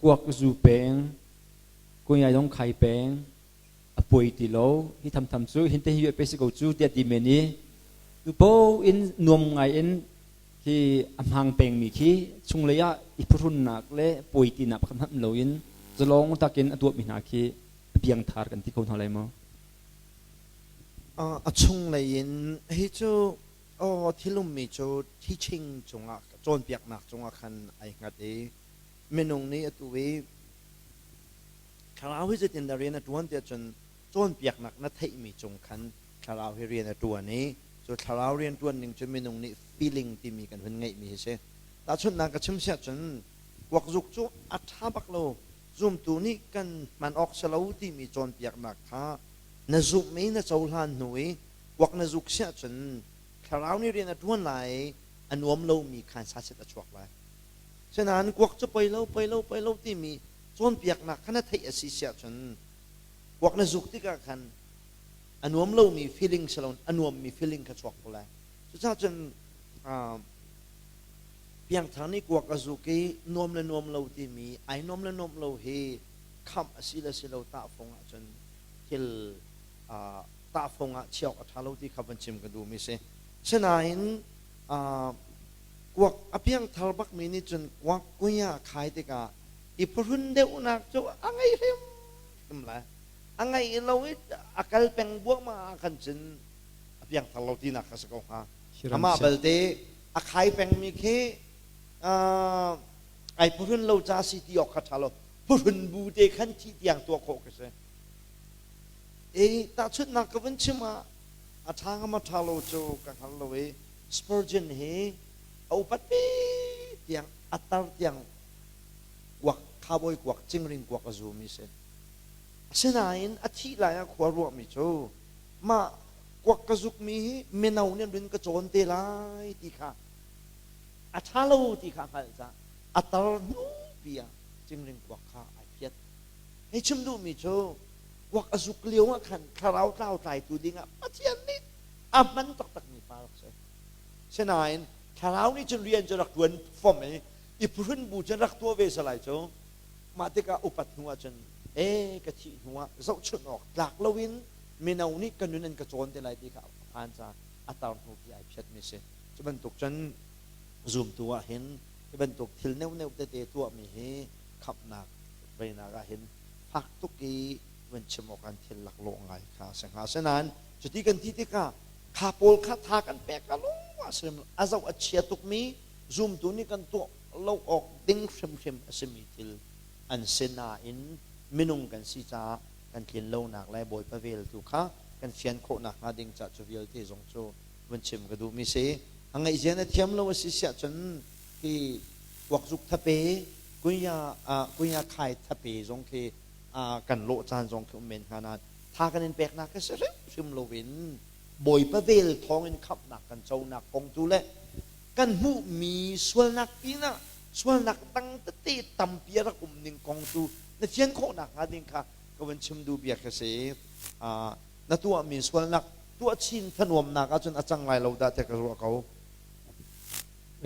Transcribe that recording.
Kuak zu peng, kunyai dong khai peng, a puai ti lo hi thamtham cu hinte hi pe si ko cu tiah ti men i tupo in nuam ngai in khi a hmang pengmi khi chunglei ah i phuhrunnak le puai tinak pakhat hmanh loin zalong takin a tuahmi hna khi a piangthar kan ti kho hna lai maw? A chunglei in hi cu aw thilummi cu teaching cungah cawnpiaknak cungah khan ai hngat i minung nih atu i Thlarau hi zeitin dah rian a ṭuan tiah cun cawnpiaknak na theihmi cung khan thlarau hi rian a ṭuan i cu thlarau rian ṭuan ning cu minung nih feeling timi kan hun ngeihmi hi si. Tahchunhnak ka chim siah cun kuakzuk cu a ṭha bak lo zumtu nih kan hman awk si lo timi cawnpiaknak kha na zumh i na cohlan hnu i kuak na zuk siah cun thlarau nih rian a ṭuan lai i a nuam lomi khan saset a chuak lai. Sinain kuak cu poi lo poi lo poi lo timi cawnpiaknak kha na theih a si siah cun kuak na zuk tikah khan a nuam lomi feeling si loin a nuammi feeling kha chuak ko lai. Cucaah cun piangthar nih kuak a zuk i nuam le nuam lo timi ai nuam le nuam lo hi khamh a si le si lo tahfung ahcun thil tahfung ah chiah awk a ṭha lo ti kha van chim ka duhmi si. Sinain kuak a piangthar bakmi nih cun kuak kunya khai tikah i phuhrun deuhnak cu a ngei hrimhrim lai. A ngei lo i a kal peng buahmah ah khan cun a piangthar lo tinak kha si ko hnga. Amah balte a khai pengmi khi ai phuhrun lo ca si ti awk kha ṭha lo. Phuhrun bu te khan thih tiang tuah khawh ka si. E tahchunhnak ka vun chim ah a ṭha ngam a ṭha lo cu ka hngal lo i Spurgeon hi a upat pi tiang a tar tiang kuak khabawi kuak cingring kuak a zumi si. Asinain a thih lai ah khua ruahmi cu mah kuak ka zukmi hi mino nih an run ka cawn te lai ti kha a ṭha lo ti kha a hngalh caah a tar hnu pi ah cingring kuak kha ai phiat. Hei chim duhmi cu kuak a zuk lio ah khan thlarau tlau tlaitu dingah Pathian nih a hman taktakmi pa rak si. Sinain thlarau nih cun rian cu rak ṭuan fom i i phuhrun bu cun rak tuah ve salai cu mah tikah upat hnu ah cun e ka thih hnu ah zohchunh awk tlak loin mino nih ka nun an ka cawn te lai ti kha a phan caah a tar hnu pi ai phiatmi si. Cu bantuk cun zumtu ah hin hi bantuk thil neuhneuh tete tuahmi hi khamhnak veinak ah hin fak tuk i van chim awk an thil laklawh ngai kha a si hnga. Asinain cuti kan ti tikah kha pawl kha tha kan pek a lung a si a zoh a chia tukmi zumtu nih kan tuah lo awk ding hrimhrim a simi thil an si nain minung kan si caah kan tlin lonak le Bawipa vel tu kha kan fian khawh nakhnga ding caah cu vialte zong cu vun chim ka duhmi si. A ngaihzia na thiam lo a si siah cun hi kuakzuk thape kunya kunya khai thape zong khi kan lawh caan zong khi um men hnga nain tha kan in peknak khi si hrimhrim loin Bawipa vel thawngin khamhnak kan conak kong tu le kan hmuhmi sualnak pinah sualnak dang tete tampi a rak um ning kong tu na fian khawhnak hnga ding kha ka van chim duh bia khi si. Na tuahmi sualnak tuah chin thanuamnak ahcun a cang lai lo dah tiah ka ruah ko.